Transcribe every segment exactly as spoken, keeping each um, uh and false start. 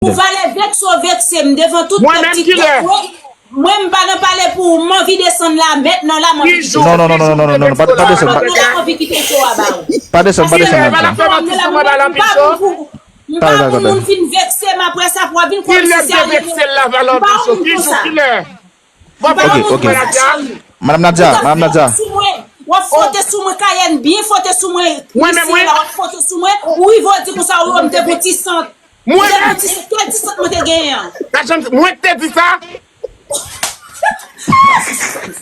Ou valè vekse w vekse m devan tout pèp TikTok. Mwen, m pa nan pale pou ou, m anvi desann la mentnan la, m anvi kite show. Non, non, non, non, non, non, non, pa desann. M anvi kite show a ba ou. Pa desann, pa desann mentnan. M pa pou moun fin vekse m apre sa pou w ap vin kwè m si serye. M pa yon moun konsa. Ok, ok. Madam Nadia, Madam Nadia. W ap fwote sou mwen, Kayèn byen fwote sou mwen. Mwen menm, wi. W ap fwote sou mwen, ou rive w di konsa, ou wè m te pou ti sant. Mwen menm. Kèl ti sant mwen te genyen an? Mwen te di sa?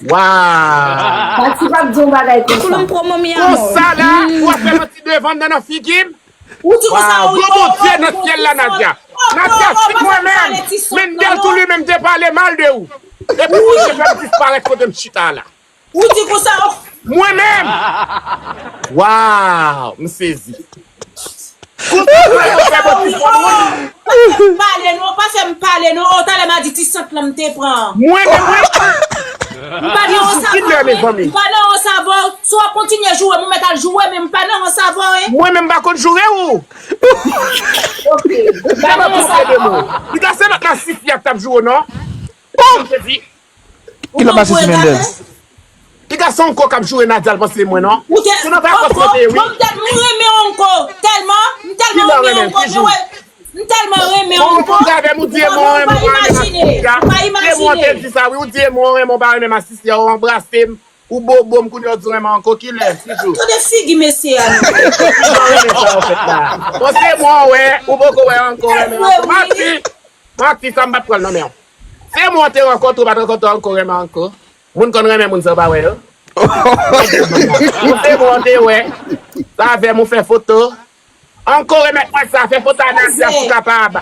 Waw. Pati p ap di yon bagay konsa. Konsa la, w ap fè manti devan m nan figi m? Ou di konsa, ou gwo Bondye nan syèl la, Nadia. Nadia, si mwen menm, Mendel tou li menm te pale mal de ou. Epi Bondye fè m disparèt kote m chita la. Ou di konsa, oh. Mwen menm. Waw, m sezi. Konsa pou yo fè bòt ti fon moun. Pa fè m pale non, pa fè m pale non. Oh, talè m a di ti sant lan m te pran. Mwen menm, wi. M pa nan yon savò, wi. M pa nan yon savò. Si w ap kontinye joure m, ou mèt al joure, men m pa nan yon savò, wi. Mwen menm m pa konn joure ou. Ok. M pa nan yon savò. Li ka se lòt la sisi ap t ap joure non. Bon. M te di. Ki lòt la sisi Mendel? Piga se Onko k ap joure Nadia, l panse mwen non. Ou te, Onko, mwen tèlman renmen Onko, tèlman, m tèlman renmen Onko, men wè, m tèlman renmen Onko. Ou konn avè m, ou di e mwen renmen, ou pa renmen Masisi a. Ou pa imajine. Ou pa imajine. Ou te di sa, wi, ou di e mwen renmen, ou pa renmen Masisi a, ou anbrase m, ou bobo m, kounye a ou di w renmen Onko, kilè, ki jou? Tande figi mesye a non. Ou pa renmen sa w fèt la. Bon, se mwen w wè, ou poko wè Onko renmen Onko. Mati, Mati, sa m pa t pran l nan men w. Se mwen w te rankontre, ou pa t rankontre Onko renmen Onko. Moun konn renmen moun san w pa wè yo. Ou se mwen w te wè. Sa avè m ou fè foto. Onko remèt mwen sa, fè foto a Nadia sou kapab.